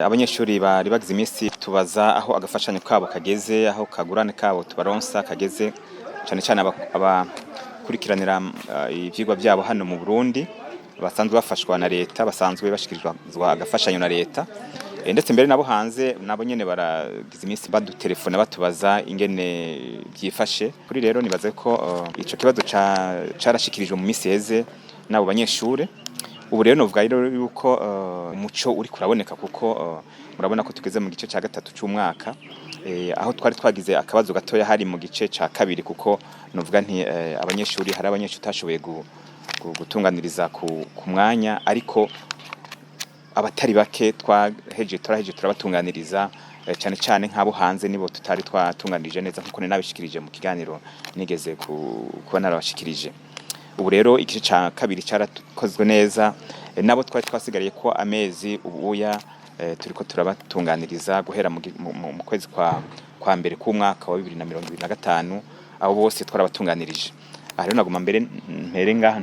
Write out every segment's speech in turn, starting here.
Abanyeshuri bari bagize iminsi tubaza aho agafashanyo kabo kageze, aho kagurane kabo tubaronsa kageze, cane cane abakurikiranira ivyigwa vyabo hano mu Burundi basanzwe bafashwa na leta, basanzwe bashikirizwa agafashanyo na leta. Ndetse mbere nabo hanze nabo nyene baragize iminsi badutelefona batubaza ingene vyifashe. Kuri rero nibaze ko ico kibazo carashikirijwe mu minsi iheze n'abo banyeshure. Ubu rero novuga rero yuko umuco uriko uraboneka kuko murabona ko tugeze mu gice ca gatatu c'umwaka, aho twari twagize akabazo gatoya hari mu gice ca kabiri, kuko novuga nti abanyeshuri, hari abanyeshuri utashoboye gutunganiriza ku mwanya, ariko abatari bake twaheje turaheje turabatunganiriza, cane cane nk'abo hanze nibo tutari twatunganirije neza nkuko nari nabishikirije mu kiganiro nigeze kuba narabashikirije. Ubu rero igice ca kabiri carakozwe neza, nabo twari twasigariye ko amezi ubuya turiko turabatunganiriza guhera mu kwezi kwa mbere k'umwaka wa 2025, abo bose twarabatunganirije. Aha rero naguma mbere mpere ngaha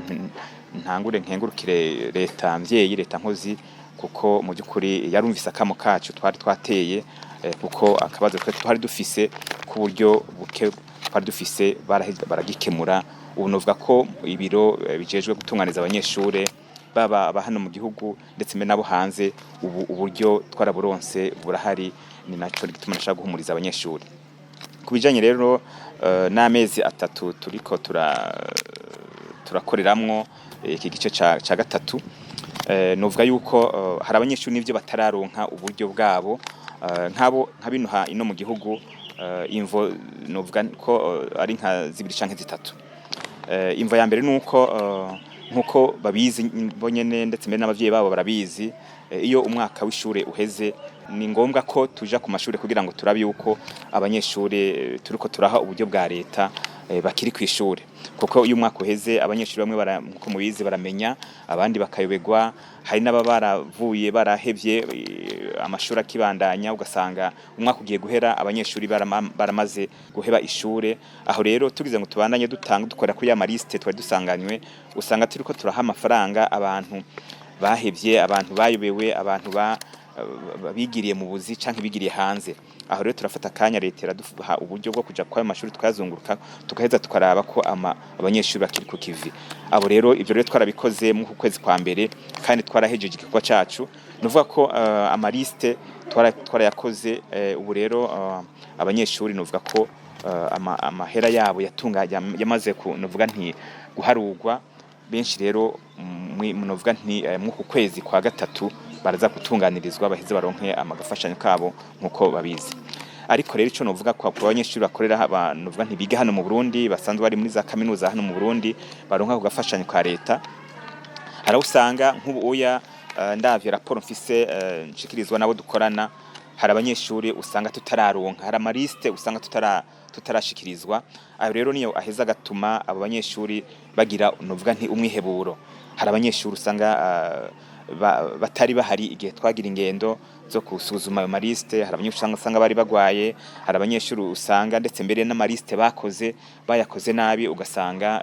ntangure nkengurukire leta mvyeyi, leta nkozi, kuko mu by'ukuri yarumvise akamo kacu twari twateye, kuko akabazo twari dufise k'uburyo buke twari dufise baragikemura. Ubu novuga ko ibiro bijejwe gutunganiza abanyeshure baba aba hano mu gihugu ndetse mbere nabo hanze, ubu uburyo twaraburonse burahari, ni naco gituma nashaka guhumuriza abanyeshure. Ku bijanye rero n'amezi 3 turiko turakoreramwo iki gice ca gatatu, novuga yuko hari abanyeshuri n'ivyo batararonka uburyo bwabo, nk'abo nka bino ino mu gihugu, imvo novuga ko ari nka zibiri canke zitatu. Imvo ya mbere nuko nkuko babizi bo nyene ndetse mbere n'abavyeyi babo barabizi, iyo umwaka w'ishure uheze ni ngombwa ko tuja ku mashure kugira ngo turabe yuko abanyeshure turiko turaha uburyo bwa leta bakiri kw'ishure, kuko iyo umwaka uheze abanyeshuri bamwe nkuko mubizi baramenya, abandi bakayobegwa, hari n'ababa baravuye barahevye amashuri akibandanya, ugasanga umwaka ugiye guhera abanyeshuri baramaze guheba ishure. Aho rero tugize ngo tubandanye dutanga dukora kuri ya maliste twari dusanganywe, usanga turiko turaha amafaranga abantu bahevye, abantu bayobewe, abantu bigiriye mu buzi canke bigiriye hanze. Aho rero turafata akanya, leta iraduha uburyo bwo kuja kwayo mashuri tukayazunguruka, tugaheza tukaraba ko abanyeshuri bakiri ku kivi. Abo rero ivyo rero twarabikoze mu kwezi kwa mbere kandi twarahejeje igikorwa cacu. Nuvuga ko amaliste twarayakoze, ubu rero abanyeshuri novuga ko amahera yabo yamaze novuga nti guharurwa. Benshi rero novuga nti mw'uku kwezi kwa gatatu baraza gutunganirizwa baheze baronke amagafashanyo kabo nkuko babizi. Ariko rero ico novuga kwa abanyeshuri bakorera novuga nti biga hano mu Burundi, basanzwe bari muri za kaminuza hano mu Burundi, baronka ku gafashanyo ka leta, hari aho usanga nk'ubu uya ndavye raporo mfise nshikirizwa nabo dukorana, hari abanyeshuri usanga tutararonka, hari amaliste usanga tutarashikirizwa. Ayo rero niyo aheza agatuma abo banyeshuri bagira novuga nti umwiheburo. Hari abanyeshuri usanga batari bahari igihe twagira ingendo zo gusuzuma ayo maliste, hari abanyeshuri usanga bari bagwaye, hari abanyeshuri usanga ndetse mbere n'amaliste bakoze bayakoze nabi, ugasanga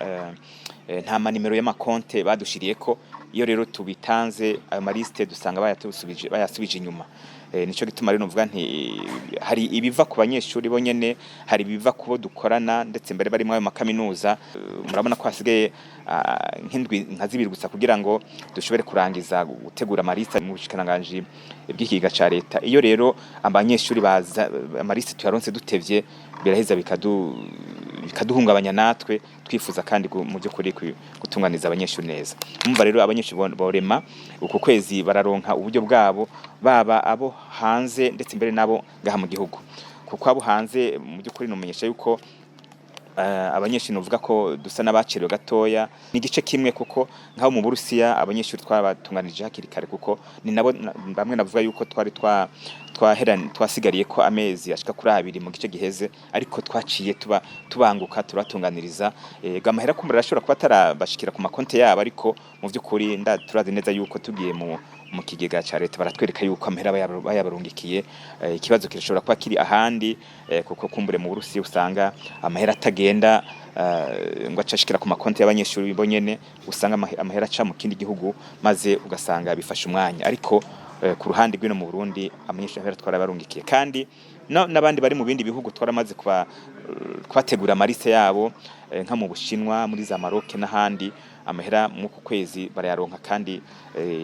nta manimero y'amakonte badushiriyeko. Iyo rero tubitanze ayo maliste dusanga bayasubije inyuma. Nico gituma rero novuga nti hari ibiva ku banyeshuri bonyene, hari ibiva kubo dukorana ndetse mbere bari mu ayo makaminuza. Murabona ko hasigaye nk'indwi nka zibiri gusa kugira ngo dushobore kurangiza gutegura amaliste mu bushikiranganji bw'ikiga ca leta. Iyo rero abanyeshuri baza amaliste tuyaronse dutevye, biraheza bikaduhungabanya natwe twifuza kandi mu by'ukuri gutunganiza abanyeshuri neza. Mumva rero abanyeshuri borema uku kwezi bararonka uburyo bwabo, baba abo hanze ndetse mbere nabo ngaha mu gihugu, kuko abo hanze mu by'ukuri nomenyesha yuko abanyeshuri novuga ko dusa n'abacerewe gatoya ni igice kimwe, kuko nk'abo mu Burusiya abanyeshuri twabatunganirije hakiri kare, kuko ni nabo bamwe navuga yuko twari twasigariye ko amezi ashika kuri 2 mu gice giheze, ariko twaciye tubanguka turatunganiriza. Amahera kumbura arashobora kuba atarabashikira ku makonte yabo, ariko mu by'ukuri turazi neza yuko tugiye mu kigega ca leta baratwereka yuko amahera bayabarungikiye. Ikibazo kirashobora kuba kiri ahandi, kuko kumbure mu Burusiya usanga amahera atagenda ngo acashikira ku makonti y'abanyeshuri bonyene, usanga amahera aca mu kindi gihugu, maze ugasanga bifasha umwanya. Ariko Ku ruhande rw'ino mu Burundi, abanyeshuri bahera twarabarungikiye, kandi n'abandi bari mu bindi bihugu twaramaze kubategura ama listes yabo, nka mu Bushinwa, muri za Maroc n'ahandi. Amahera mu ku kwezi barayaronka, kandi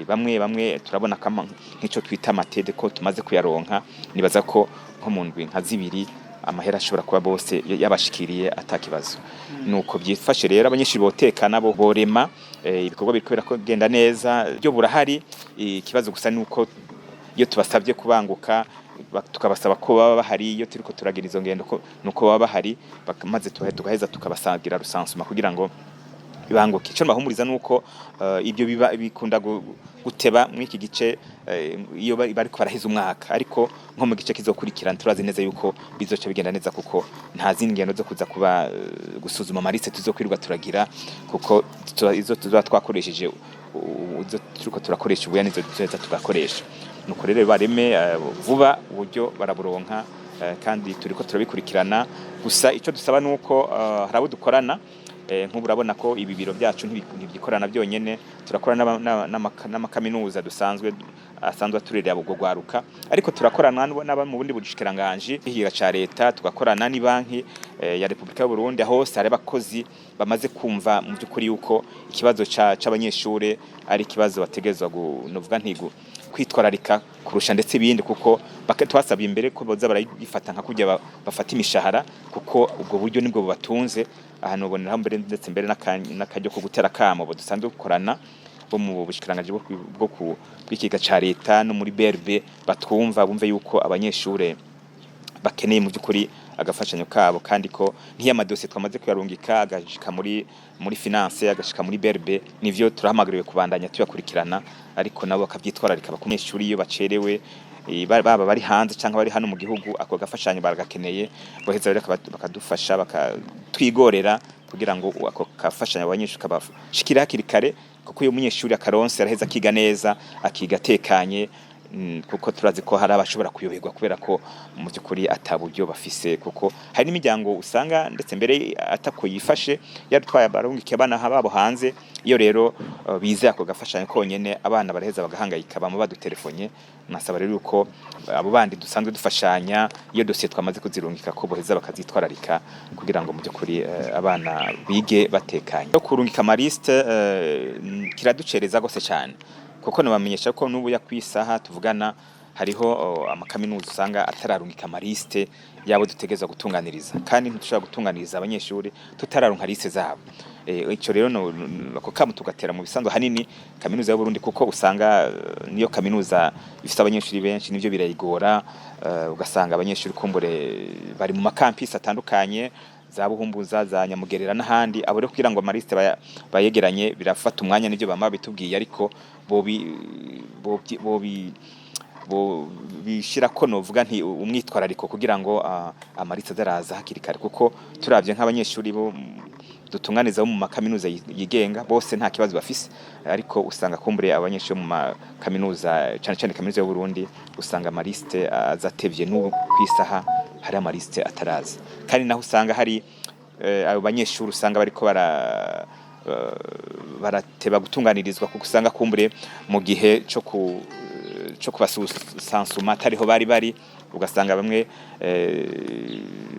bamwe bamwe turabona kama nk'ico twita ama têtes ko tumaze kuyaronka. Nibaza ko nko mu ndwi nka 2 amahera ashobora kuba bose yabashikiriye atakibazo. Nuko byifashe rero, abanyeshuri botekana, bo borema, ibikorwa biriko birakogenda neza, byo burahari. Ikibazo gusa nuko iyo tubasabye kubanguka, tukabasaba ko baba bahari iyo turiko turagira izo ngendo, ko nuko baba bahari, maze tugaheza tukabasagira recensement kugira ngo bibanguke. Ico mbahumuriza nuko ibyo biba bikunda guteba muri iki gice, iyo bariko baraheza umwaka, ariko nko mu gice kizokurikirana turazi neza yuko bizoca bigenda neza, kuko nta zindi ngendo zo kuza kuba gusuzuma ama listes tuzokwirirwa turagira, kuko izo tuzoba twakoresheje, izo turiko turakoresha ubu nizo tuzoheza tugakoresha. Nuko rero bareme, vuba uburyo baraburonka, kandi turiko turabikurikirana. Gusa ico dusaba nuko hari abo dukorana, nk'ubu urabona ko ibi biro byacu ntibyikorana byonyene, turakorana n'amakaminuza dusanzwe asanzwe aturerera ubwo rwaruka, ariko turakorana n'aba mu bundi bushikiranganji higa ca leta, tugakorana n'ibanki ya Republika y'u Burundi. Hose hari abakozi bamaze kumva mu by'ukuri yuko ikibazo c'abanyeshure ari ikibazo bategerezwa novuga ntigu kwitwararika kurusha ndetse ibindi, kuko twasabye imbere ko boza barayifata nka kurya bafata imishahara, kuko ubwo buryo nibwo bubatunze. Ahantu uboneraho mbere ndetse mbere n'akaryo ko gutera kamo bo dusanzwe dukorana bo mu bushikiranganji bw'ikiga ca leta no muri BRB, batwumva bumve yuko abanyeshure bakeneye mu by'ukuri agafashanyo kabo, kandi ko nk'iyo amadosiye twamaze kuyarungika agashika muri finance, agashika muri BRB, nivyo turahamagariwe kubandanya tuyakurikirana, ariko nabo bakavyitwararika. Abanyeshuri iyo bacerewe, baba bari hanze cyangwa bari hano mu gihugu, ako gafashanyo baragakeneye. Boheza rero bakadufasha, bakatwigorera kugira ngo ako gafashanyo abanyeshuri kabashikira hakiri kare, kuko iyo umunyeshuri akaronse araheza akiga neza, akiga atekanye, kuko turazi ko hari abashobora kuyoberwa kubera ko mu by'ukuri ata buryo bafise, kuko hari n'imiryango usanga ndetse mbere atako yifashe yaratwaye abarungikiye abana babo hanze. Iyo rero bizeye ako gafashanyo konyene, abana baraheza bagahangayika, bama badutelefone. Nasaba rero yuko abo bandi dusanzwe dufashanya, iyo dosiye twamaze kuzirungika, ko boheza bakazitwararika kugira ngo mu by'ukuri abana bige batekanye. No kurungika ama listes kiraducereza gose cyane, kuko nabamenyesha ko n'ubu ya kwisaha tuvugana hariho amakaminuza usanga atararungika ama listes yabo dutegerezwa gutunganiriza, kandi ntitushobora gutunganiriza abanyeshuri tutararonka liste zabo. Ico rero ako kamo tugatera mu bisanzwe hanini kaminuza y'u Burundi, kuko usanga niyo kaminuza ifite abanyeshuri benshi, nivyo birayigora, ugasanga abanyeshuri kumbure bari mu ma campus atandukanye, za Buhumbuza, za Nyamugerera n'ahandi. Abo rero kugira ngo ama listes bayegeranye birafata umwanya, nivyo bama bitubwiye, ariko bobi bo bishira ko novuga nti umwitwarariko kugira ngo ama listes azaraza hakiri kare, kuko turavye nk'abanyeshuri bo dutunganiza bo mu makaminuza yigenga bose nta kibazo bafise, ariko usanga kumbure abanyeshuri bo mu makaminuza, cane cane kaminuza y'u Burundi, usanga ama listes azatevye. N'ubu kwisaha hari ama listes ataraza, kandi naho usanga hari abo banyeshuri usanga bariko barateba gutunganirizwa, kuko usanga kumbure mu gihe co kubasusansuma atariho bari, ugasanga bamwe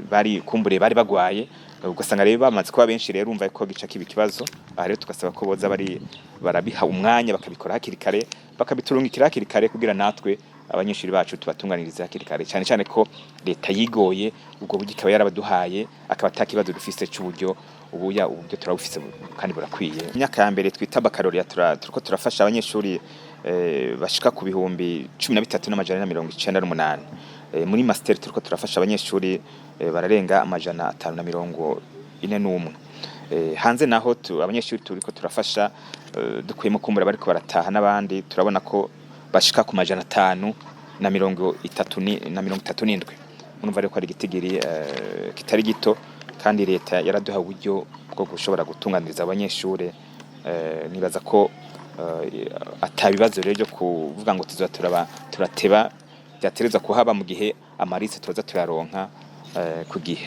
bari kumbure bari bagwaye, ugasanga rero bamaze kuba benshi. Rero urumva ko gica kiba ikibazo. Aha rero tugasaba ko boza bari barabiha umwanya, bakabikora hakiri kare, bakabiturungikira hakiri kare, kugira natwe abanyeshuri bacu tubatunganirize hakiri kare, cyane cyane ko leta yigoye ubwo buryo ikaba yarabaduhaye, akaba ata kibazo dufise c'uburyo. Ubuya uburyo turabufise kandi burakwiye. Imyaka ya mbere twita baccalauréat turiko turafasha abanyeshuri bashika ku 13,498. Muri master turiko turafasha abanyeshuri bararenga 541. Hanze naho abanyeshuri turiko turafasha, dukuyemo kumbura bariko barataha n'abandi, turabona ko bashika ku 537. Murumva rero ko ari igitigiri kitari gito, kandi leta yaraduha uburyo bwo gushobora gutunganiriza abanyeshure. Nibaza ko ata bibazo rero byo kuvuga ngo tuzoba turateba byaterezwa kuhaba mu gihe ama listes tuza turaronka ku gihe.